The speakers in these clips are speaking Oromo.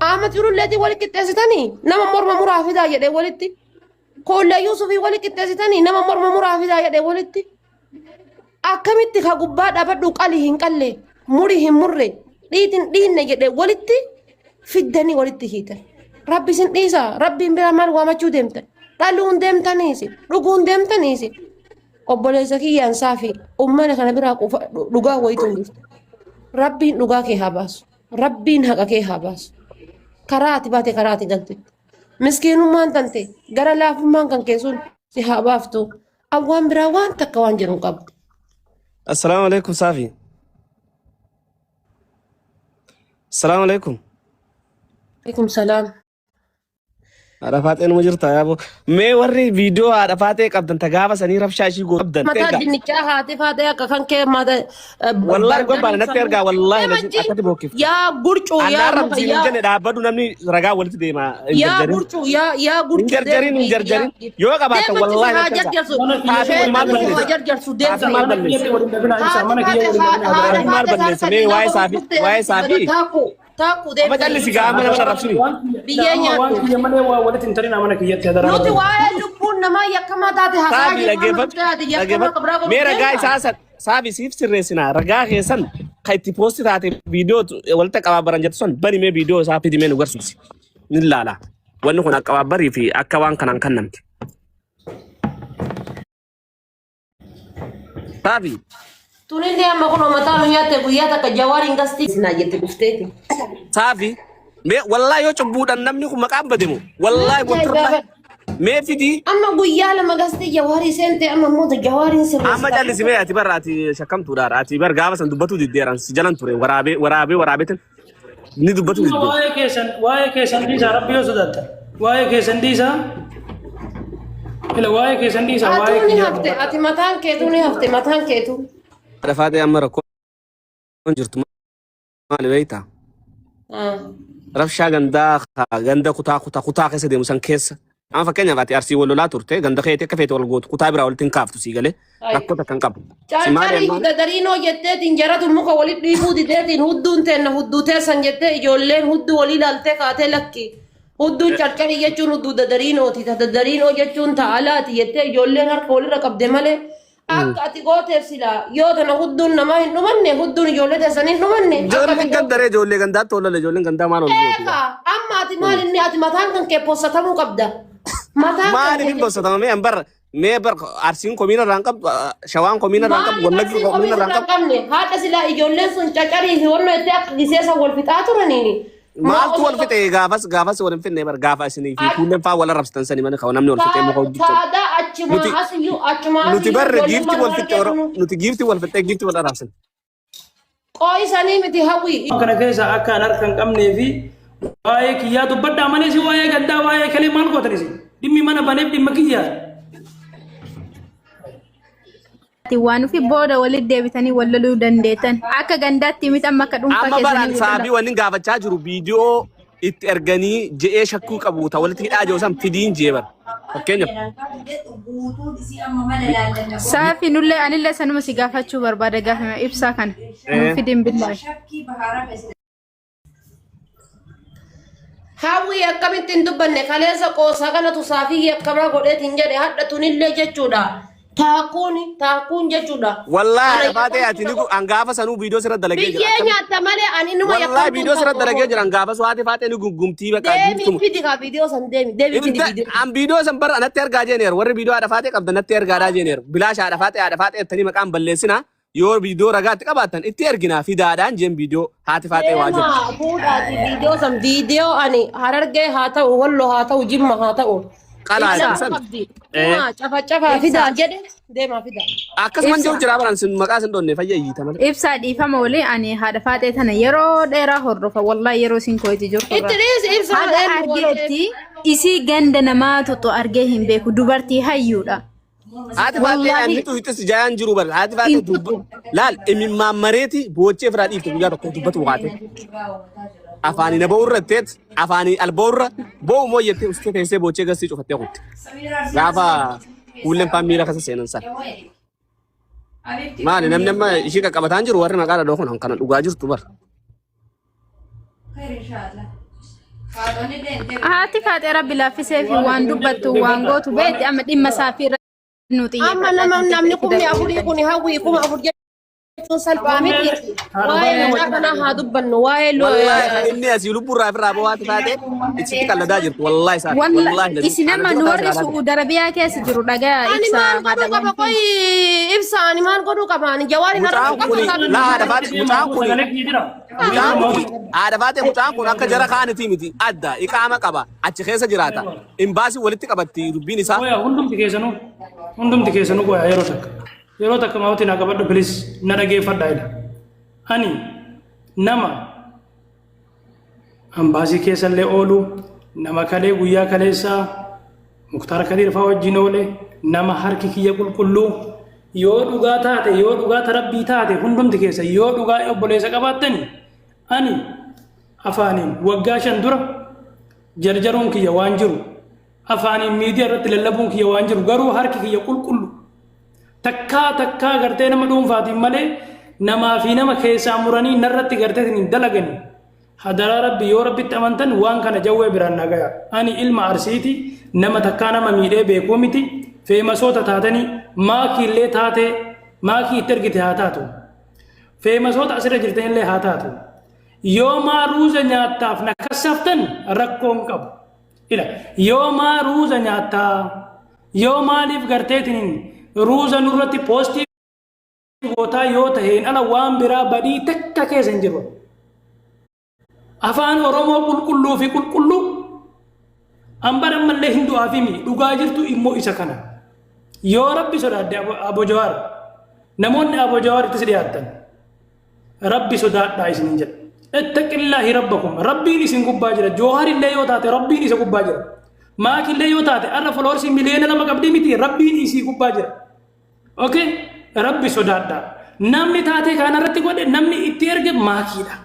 Ahmad Cululleetii wali qixxeessitanii nama morma muraa fidaa jedhee walitti. Koollee Yuusufii wali qixxeessitanii nama morma muraa fidaa jedhee walitti. Akkamitti ka gubbaa dhaabadhu qali hin qalle muri hin murre dhiitin dhiinne jedhee walitti fiddanii walitti hiitan. Rabbi isin dhiisa rabbiin biraa maal waamachuu deemtan? Dhaluun deemtaniisi dhuguun deemtaniisi. Obboleessa kiyyaan saafi ummana kana biraa qufa dhugaa wayitu hin jirtu. Rabbiin dhugaa kee haa baasu. Rabbiin haqa kee haa baasu. Karaa ati baate karaa ati galtutti. Miskiinummaan tante gara laafummaan kan kee sun si haa baaftu. Awwaan biraa waan takka waan jedhu hin qabu. Assalaamu alaikum Saafi. Assalaamu alaikum. Alaikum salaam. Haadha faaxee numa jirta yaaboo. Mee warri viidiyoo haadha faaxee qabdan ta gaafa sanii rabshaa ishii gootu qabdan Mataa ergaa. dinnichaa haati faatee akka kan kee mata Wallaahi gobbaan natti ergaa wallaahi lasi akkatti bookkifte. Yaa gurcuu yaa Annaan muka rabbi siin hin yaa jenne dhaabbadhu namni ragaa walitti deema hin yaa jarjarin. gurcuu yaa yaa Hin gurcuu jarjarin hin jarjarin. Yoo qabaattan Deematti si wallaahi haa natti ergaa. jarjarsu. Mana kiyya Taafii kun maal Sheexanni si haa balleesse? jarjarsu Taafii deemte. maal mana balleesse? kiyyatti waliin dhabinaa ibsaa Haati mana kiyya faatee waliin dhabinaa haadha Taafii maal faatee balleesse? harka Mee diinaa waa'ee godhuu saafii dhuftee waa'ee saafii. taakkuu taakkuu Amma deemte. callisi gaa amma nama arrabsini. Biyyee Amma waan nyaattu. kiyya malee waa walitti hin tarinaa mana kiyyatti hadaraa Nuti rabbi. waa'ee lubbuun namaa yakkamaa taate haasa'aa Saafi jirru amma dhaggeeffadhu dhuftee ati yakkamaa dhaggeeffadhu. qabraa Mee godhuuf ragaa deemta. isaa san saafi siif sirreessinaa ragaa keessan kan itti poosti taate viidiyoo walitti qabaabaran jettu san bani mee viidiyoo isaa fidi mee nu garsiisi. Ni laala. Wanni kun akka qabaabarii fi akka waan kanaan kennamte. Saafi Tunillee amma kun mataa nu nyaatte guyyaa takka jawaariin gastii sinaa jette dhufteeti. Saafi mee wallaahi yoo cubbuudhaan namni kun maqaan bademu wallaahi wantirra mee fidii Amma guyyaa lama gastii jawaarii seente amma immoo jawaariin sirreessa. amma callisi mee ati barra ati shakkamtuudha ati bar gaafa san dubbatu diddeeran si jalan ture waraabee waraabee waraabeetin ni dubbatu diddee. Waa'ee keessan dhiisaa rabbi yoo sodaattan. Waa'ee keessan dhiisaa. Ila waa'ee keessan dhiisaa waa'ee Atuu ni kiyyaa hafte dubbadha. ati mataan keetuu ni hafte mataan keetuu. Haadha amma rakkoon jirtu maali beektaa? Rabshaa gandaa ganda kutaa kutaa kutaa keessa deemu san keessa. Amma fakkeenyaaf ati arsii wal lolaa turte ganda keetii akka feete wal gootu kutaa biraa walitti hin kaaftu sii galee rakkoo takka hin qabu. Si maali Carcarii ammaa dadariinoo jetteetiin jaratu muka walit dhiibuu dideetiin hudduun teenna hudduu teessan jettee ijoolleen hudduu walii ilaaltee kaatee lakki. Hudduun carcarii jechuun hudduu dadariinooti. Ta dadariinoo jechuun ta alaati jettee ijoolleen harka walirra qabde malee akka ati gooteef silaa yoo tana hudduun namaa hin dhumanne hudduun ijoollee teessan hin dhumanne akka ati Ijoolleen goote. gandaree ijoollee gandaatti wal lola ijoolleen gandaa maal wal gooti Eegaa amma ati maal inni ati mataan kan kee possatamuu qabda. Mataan kan Maaliif kee hin bossatama mee an bar mee bar arsiin komiina irraa hin qabdu shawaan komiina irraa hin qabdu Maaliif wallaggi arsiin komii komiina irraa hin sirraa hin qabdu qabne? Haadha silaa ijoolleen sun cacarii fi wannoo itti akka giseessa wal fixaa turaniini. Maa Maaltu osoo wal fixe gaafas gaafas wal hin finne bar gaafa isinii fi kuulleen faa wal arrabsitan sani malee kan namni wal fixee muka hojjechaa Taadaa achumaa nuti asiyyuu achumaa nuti asiyyuu barre ijoolleen giifti maal wal fixe oro argeefnu. nuti giifti wal fixee giifti wal arrabsan. Qooyisanii miti hawwii. Kana keessa akka an harka hin qabnee fi waa'ee kiyyaa dubbadhaa malee si waa'ee gaddaa waa'ee kalee maal gootan isin? Dhimmi mana baneef dhimma kiyyaa. Waan ofii booda walitti deebitanii wal loluu dandeettan. Akka gandaatti miti amma akka dhuunfaa Amma baraan keessanii wal saabii lolaa. wanni gaafachaa jiru viidiyoo itti erganii je'ee shakkuu qabu ta walitti hidhaa jiru san fidiin jee bara. Fakkeenyaaf Saafi nullee anillee sanuma si gaafachuu barbaada gaafima ibsaa kana. Nuu fidin billaahi. Hawwii akkamitti hin dubbanne kaleessa qoosaa kanatu saafii yakkamaa godheetiin jedhe hadha tunillee jechuudha. Taakuun taakuun jechuudha. Wallaahi Ana haadha faatee ati yakkamtuu ni hangaafa sanuu viidiyoo sirra dalagee jira. Biyyee Akkamitti nyaatta malee ani numa Wallaahi yakkamtuu viidiyoo hin sirra ta'u. dalagee jira hangaafa suu haati faatee ni gungumtii bakka Deemi giftuma. fidi kaa viidiyoo san deemi deemi fidi viidiyoo. An viidiyoo san bara natti ergaa jeeneer warri viidiyoo haadha faatee qabdan natti ergaadhaa jeeneer bilaash haadha faatee haadha faatee jettanii maqaan balleessinaa yoo viidiyoo ragaatti qabaattan itti erginaa fidaadhaan jeen viidiyoo haati faaxee waa jettu. Deemaa fuudhaati viidiyoo san viidiyoo ani harargee haa ta'u wallo haa ta'u jimma haa ta'u. Qalaa Ibsaa san. qabdi. Tumaa cafa cafaa fidaa jedhe deemaa fidaa. Akkasuman Ibsa. jiru jira baran sin maqaa sin dhoonne fayya iyyita malee. Ibsaa dhiifama walii ani haadha faaxee tana yeroo dheeraa hordofa wallahi yeroo isin koo'iti jirtu Itti irraa. dhiisi ibsaa Haga eenyu waan ta'eef. argeetti isii ganda namaa tuttu argee hin beeku dubartii hayyuudha. Haati faaxee Wallaahi anni tuyxis jayaan jiru bar haati faaxee hin dubba tuttu. laal imimmaan mareeti boochee firaa dhiifte guyyaa tokko dubbatu waate. Afaanii na ba'urra jetteet afaanii al ba'urra ba'u moo jettee ustee teessee boochee gassii cufattee kutte. Gaafa kuulleen faan miira keessa seenan sana. Maali namni amma ishii qaqqabataan jiru warri maqaa dhadhoo kun kana dhugaa jirtu bar. Haati faaxee rabbi laaffisee fi waan dubbattu waan gootu beekti amma dhimma isaa fi irratti nu Amma xiyyeeffadhaa nama jettee namni itti kumni afurii dabaltan. kun hawwii 4000 jechuun salphaa miti. Waa'ee mucaa kanaa haa dubbannu. Waa'ee Wallaahi inni asii lubbuu irraa ofirraa bawaati taate isitti qalladaa jirtu wallaahi isaati Walla wallaahi lazim isin ana amma dura nu taasisa warri ilaalaa Su'uud Arabiyaa keessa jiru dhagaa Ani ibsa maal godhuu haadha qaba wanti. qoy ibsa ani maal godhuu qaba ani jawaari narra Mucaan qaba kuni isaa laa haadha faate mucaan kuni Sagalee kiyya jira. mucaan kuni haadha faate mucaan kun akka jara kaanitii miti adda iqaama qaba achi keessa jiraata imbaasii walitti qabatti dubbiin isaa Qoya hundumti keessanuu hundumti keessanuu qoya yeroo takka yeroo takka maawuti naa qabadhu please na dhageeffadha ila ani nama ambaasii keessallee oolu nama kalee guyyaa kaleessaa Muktaar Kadiir faa wajjin oole nama harki kiyya qulqulluu yoo dhugaa taate yoo dhugaa ta rabbii taate hundumti keessa yoo dhugaa obboleessa qabaattani ani afaaniin waggaa 5 dura jarjaruun kiyya waan jiru afaaniin miidiyaa irratti lallabuun kiyya waan jiru garuu harki kiyya qulqullu takkaa takkaa gartee nama dhuunfaatiin malee namaa fi nama keessaa muranii narratti gartee hin dalagani Hadaraa Rabbi yoo Rabbitti amantan waan kana jawwee biraan naa gaya. Ani ilma Arsiiti nama takkaa nama miidhee beekuu miti feemasoota taatanii maakiillee taatee maakii itti ergite haa taatu. Feemasoota asirra jirtanillee haa taatu. Yoo maa ruuza nyaattaaf na kassaftan rakkoo hin qabu. Ila yoo maa ruuza nyaattaa yoo maaliif garteetiin ruuza nurratti poostii gootaa yoo taheen ala waan biraa badii takka keessa hin jiru. Afaan Oromoo qulqulluu fi qulqulluu ambar ammallee hin du'aa fi miti dhugaa jirtu immoo isa kana. Yoo rabbi sodaadde Abo Jawaar namoonni Abo Jawaar ittis dhiyaattan rabbi sodaadhaa isiniin jedha. Ittaqillaahi rabbakum rabbiin isin gubbaa jira Joohar illee yoo taate rabbiin isa gubbaa jira. Maakillee yoo taate har'a foloorsii 2 miliyoona qabdii miti rabbiin isii gubbaa jira. Okay? Rabbi sodaadhaa. Namni taatee kana irratti godhe namni itti erge maakiidha.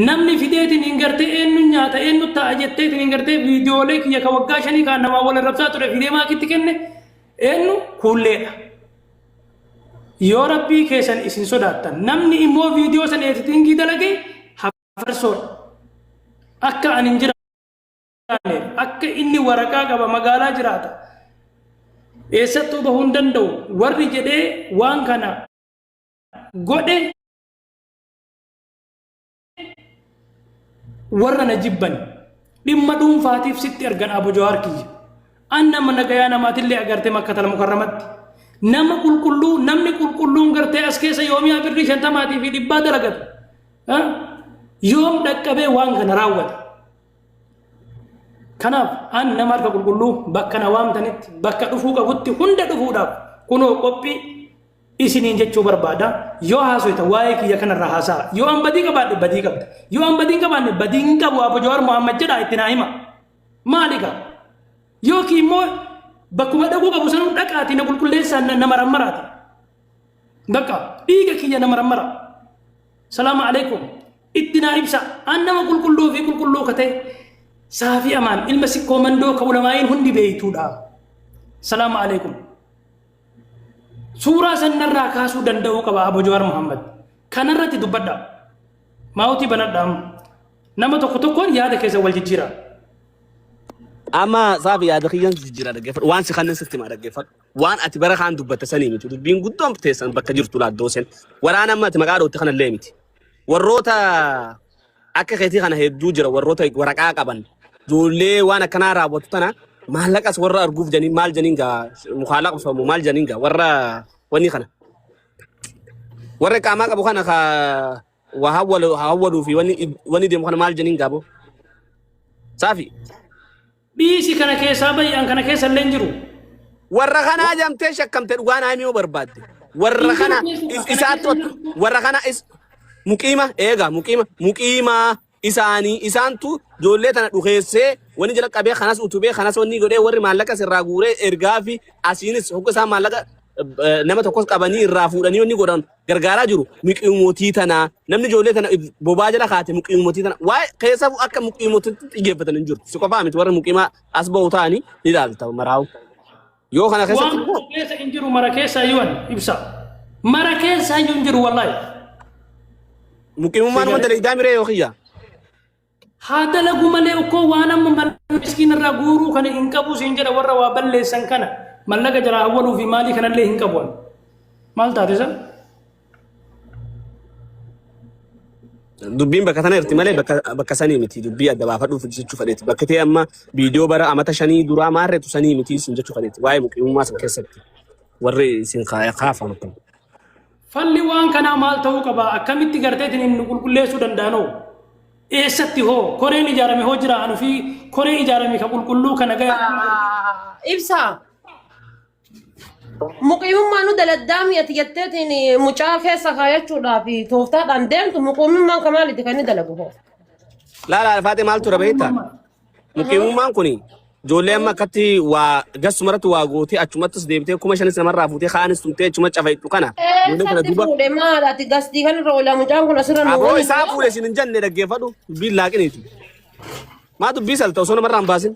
Namni fideetiin hin gartee eenyu nyaata eenyu ta'a jetteetiin hin gartee viidiyoolee kiyya ka waggaa shanii kaan namaa wal arrabsaa ture fidee maakiitti kenne eenyu kuulleedha. Yoo rabbii keessan isin sodaattan namni immoo viidiyoo san eeditingii dalage hafarsoodha. Akka ani hin jira. Akka inni waraqaa qaba magaalaa jiraata. Eessattuu bahuu hin danda'u. Warri jedhee waan kana godhe warra na jibban dhimma dhuunfaatiif sitti ergan Abu Jawaar kiyya. An nama nagayaa namaatillee agarte Makkatal Mukarramatti. Nama qulqulluu namni qulqulluun gartee as keessa yoomiyaa birrii shantamaatii fi dhibbaa dalagatu. Yoom dhaqqabee waan kana raawwata? Kanaaf an nama harka qulqulluu bakka na waamtanitti bakka dhufuu qabutti hunda dhufuudhaaf kunoo qophii isiniin jechuu barbaada. Yoo haasoyta waa'ee kiyya kanarraa haasa'a. Yoo an badii qabaadhe badii qabda. Yoo an badii hin qabaanne badii hin qabu Abbo Jawaar Muhammad jedhaa itti naa hima. Maali gaa? Yookiin immoo bakkuma dhaquu qabu sanuu dhaqaatii na qulqulleessaa na marammaraati. Bakka dhiiga kiyya na marammara. Salaamu alaikum. Itti naa ibsa. An nama qulqulluu fi qulqulluu ka ta'e Saafii Amaan ilma sikkoo mandoo ka ulamaa'iin hundi beeytuudha. Salaamu alaikum. Suuraa san narraa kaasuu danda'uu qaba Abu Jawaar Muhammad. Kanarratti dubbadha. Maawutii banadha amma. Nama tokko tokkoon yaada keessa wal jijjiira. Amma saafi yaada kiyyan jijjiira dhaggeeffadhu. Waan si kannen sitti himaa dhaggeeffadhu. Waan ati bara kaan dubbatte sanii miti. Dubbiin guddoon teessan bakka jirtu laaddoosen. Waraana amma ati maqaa dhootte kanallee miti. Warroota akka keetii kana hedduu jira warroota waraqaa qaban. Ijoollee waan akkanaa raawwatu tana maallaqas warra arguuf janiin maal janiin gaa mukaalaa qabsamu maal janiin gaa warra wanni kana. Warra qaamaa qabu kana ka waa hawwalu hawwaluu fi wanni wanni deemu kana maal janiin gaabo. Saafi. Dhiisi kana keessaa bahi an kana keessa illee hin jiru. Warra kanaa jamtee shakkamte dhugaa naa himuu barbaadde. Warra Hin jiru kana keessa is- kana isaatti keessa hin jiru. warra kana is muqiima eega muqiima muqiima isaanii isaantu ijoollee tana dhukeessee wanni jala qabee kanas utubee kanas wanni godhee warri maallaqa sirraa guuree ergaa fi asiinis hogga isaan maallaqa eh, nama tokkos qabanii irraa fuudhanii wanni godhan gargaaraa jiru muqiimotii tana namni ijoollee tana bobaa jala kaate muqiimotii tana waa'ee keessafuu akka muqiimotitti xiyyeeffatan hin jiru si qofaa miti warri muqiimaa as ba'u ta'anii ni ilaalta maraa'u yoo kana keessatti Waan immoo kana keessa hin jiru mara keessa iyyuu ani ibsa. Mara keessa iyyuu hin jiru wallaahi. muqiimummaan wanta dalagaa miree yoo kiyya. Haa dalagu malee ukkoo waan amma mallaqa miskiina irraa guuruu kana hin qabu siin jedha warra waa balleessan kana mallaqa jaraa awwaluu fi maalii kanallee hin qabu. Maal taate isa? Dubbiin bakka tana jirti malee bakka bakka sanii miti dubbii adda baafadhuuf jechuu fedheeti. Bakka ta'e amma viidiyoo bara amata shanii duraa maarreetu sanii miti isin jechuu fedheeti. Waa'ee muqiimummaa san keessatti warri isin kaafamu kun. Falli waan kanaa maal ta'uu qaba? Akkamitti garteetiin nu qulqulleessuu danda'anoo? Eessatti hoo? Koreen ijaarame hoo jira? Anu fi koree ijaarame ka qulqulluu kana gaya. Ibsa. Muqiimummaa nu daladdaami ati jetteetiin mucaa keessa kaayachuudhaaf tooftaadhaan deemtu muqiimummaan ka maaliiti kan inni dalagu hoo? Laala alfaatee maal tura beektaa? Muqiimummaan kun ijoollee amma akkatti waa gasumarratti waa gootee achumattis deebitee 5000s namarraa fuutee kaanis tumtee achuma cafaytu kana. Ijoollee kana Eessatti duuba fuudhe maal ati gastii kanarra oolaa mucaan kun asirra nu aboo waliin isaa fuudhe isin hin jenne dhaggeeffadhu dubbiin laaqiniiti. Maa dubbii salta osoo namarraa hin baasin.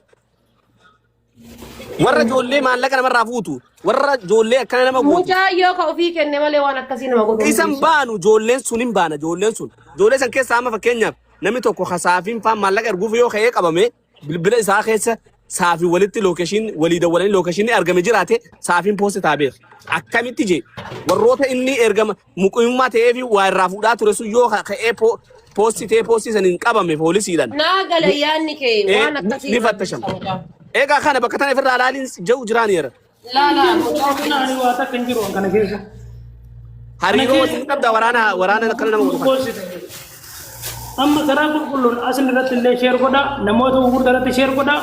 Warra ijoollee maallaqa namarraa fuutu warra ijoollee akkana nama gootu. Mucaa yoo ka ofii kenne malee waan akkasii nama godhu. Isan baanu ijoolleen sun hin baana ijoolleen sun. Ijoollee san keessaa amma fakkeenyaaf namni tokko ka saafiin faan maallaqa erguuf yoo ka'ee qabame bilbila isaa keessa saafii walitti lookeeshin walii dawwalanii lookeeshinni argame jiraate saafiin poosti taa beeka. Akkamitti jee warroota inni ergama muqimummaa ta'ee fi waa irraa fuudhaa ture sun yoo ka'ee poosti ta'ee poostii saniin qabame poolisiidhaan. Naa gala yaadni kee waan akkasii Ni fattashama. Egaa kana bakka tana ofirraa ilaaliin jedhu jiraan yeera. Laa laa mucaan Kana ani waa takka hin jiru kana keessa. Hariiroo wajjin qabda waraana waraana akkana nama godhu kana. Amma karaa qulqulluun asli irratti illee sheer godha namoota gurguddaa irratti sheer godha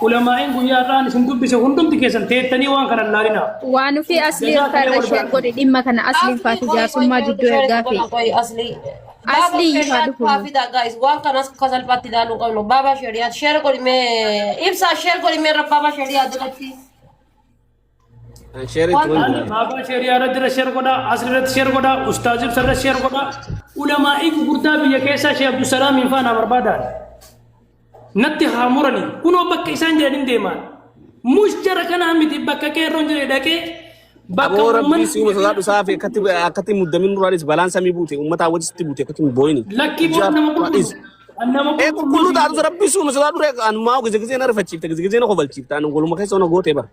ulamaa'iin guyyaa irraan isin dubbise hundumti keessan teettanii waan kana ilaalina. Waan ofii asli irraa sheer godhe dhimma kana asliin faati jaarsummaa jidduu ergaa fi Asli. Asli haa dhufu. Fida guys waan kanas akka salphaatti ilaaluu qabnu baabaa shari'aa sheer godhi mee ibsaa sheer godhi mee baabaa shari'aa duratti. Sheerii itti wal godhe. Baabaa shari'aa irratti irra sheer godha asli irratti sheer godha ustaaz ibsa irra sheer godha ulamaa'ii gurguddaa biyya keessaa Sheekh Abdusalaamiin faana barbaadan. Natti haa muranii kunoo bakka isaan jedhan hin deemaan. Mush jara kanaa miti bakka qeerroon jedhe dhaqee bakka Aboo rabbii uummanni si uume sodaadhu isaa fi akkatti akkatti muddamin duraanis balaan samii buute uummataa wajji sitti buute akkatti hin boo'ini. Lakkii booda nama qulqullu. Nama Ee qulqulluu taatu rabbii si uume sodaadhu ree an maa gize gizee na rifachiifte gize gizee na kofalchiifte an goluma keessa na gootee bara.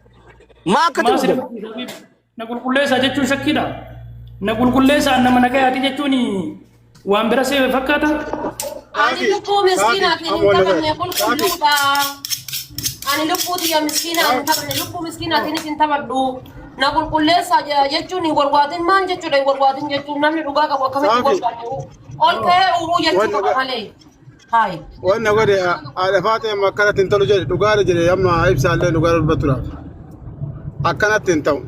Maa akkatti Maa si muddame? rifachiisa? Na qulqulleessaa jechuun shakkiidha. Na qulqulleessaa nama nagayaati jechuun waan bira see fakkaata. Ani lubbuu miskiinaatiin hin taphanne qulqulluudha. Ani lubbuu tiyya miskiinaa hin taphanne lubbuu miskiinaatiinis hin taphadhu. Na qulqulleessaa jechuun hin warwaatin maal jechuudha hin warwaatin jechuun namni dhugaa qabu akkamitti Saafi. warwaatu. Ol ka'ee uuruu jechuu qaba malee. Hayi. Wanna godhe haadha faatee amma akkanatti hin tolu jedhe dhugaadha jedhe amma ibsaallee dhugaa dubbattuudhaaf. Akkanatti hin ta'u.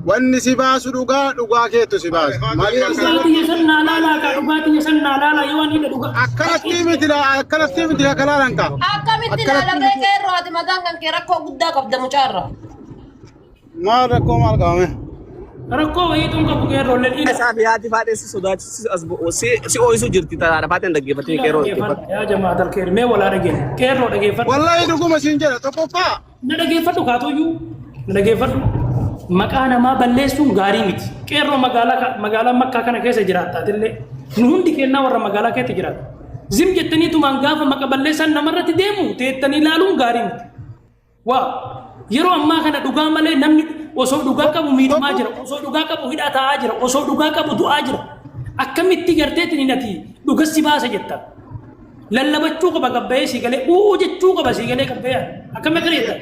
Wanni si baasu dhugaa dhugaa keetu si baasa. Malee Dhugaa tiyya san naa laalaa kaa dhugaa tiyya san naa laalaa yoo ani dhugaa. akkanatti miti laa akkanatti miti laa kalaalan kaa. Akkamitti ilaalamee qeerroo ati mataan kan kee rakkoo guddaa qabda mucaarra. Maal rakkoo maal qabame? Rakkoo wayiitu hin qabu qeerroolleen ila. Isaa fi haati faatee si sodaachisi as si si ooyisu jirti haadha faateen dhaggeeffattee qeerroo dhaggeeffadhu. Yaa jamaat alkeer mee walaa dhageenya qeerroo dhageeffadhu. Wallaahi dhuguma siin jedha tokkoffaa Na dhageeffadhu kaatuyyuu na dhageeffadhu maqaa namaa balleessuun gaarii miti. Qeerroo magaalaa magaalaa makkaa kana keessa jiraattaatillee nu hundi kennaa warra magaalaa keessa jiraatu. Zim jettanii tumaan gaafa maqa balleessaan namarratti deemu teettanii ilaaluun gaarii miti. Waa yeroo ammaa kana dhugaa malee namni osoo dhugaa qabu miidhamaa jira, osoo dhugaa qabu hidhaa taa'aa jira, osoo dhugaa qabu du'aa jira. Akkamitti garteetiin hin ati dhuga si baasa jetta. Lallabachuu qaba gabbayee sii galee uu jechuu qaba sii galee gabbayee akkam akka jetta.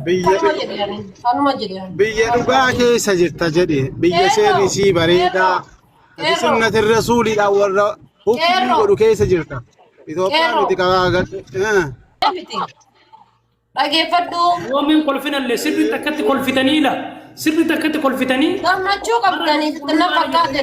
Biyya Kanuma jedhe ani. Kanuma jedhe ani. biyya dhugaa keessa jirta jedhe biyya seerri sii bareedaa ati sunnati rasuulidha warra hukmii Qeerroo. godhu keessa jirta. Itoophiyaa Qeerroo. miti qabaa agartee. Miti. Dhageeffadhu. Yoomiin kolfinallee sirriitti akkatti kolfitanii ila sirriitti akkatti kolfitanii Gammachuu qabdanii na fakkaate.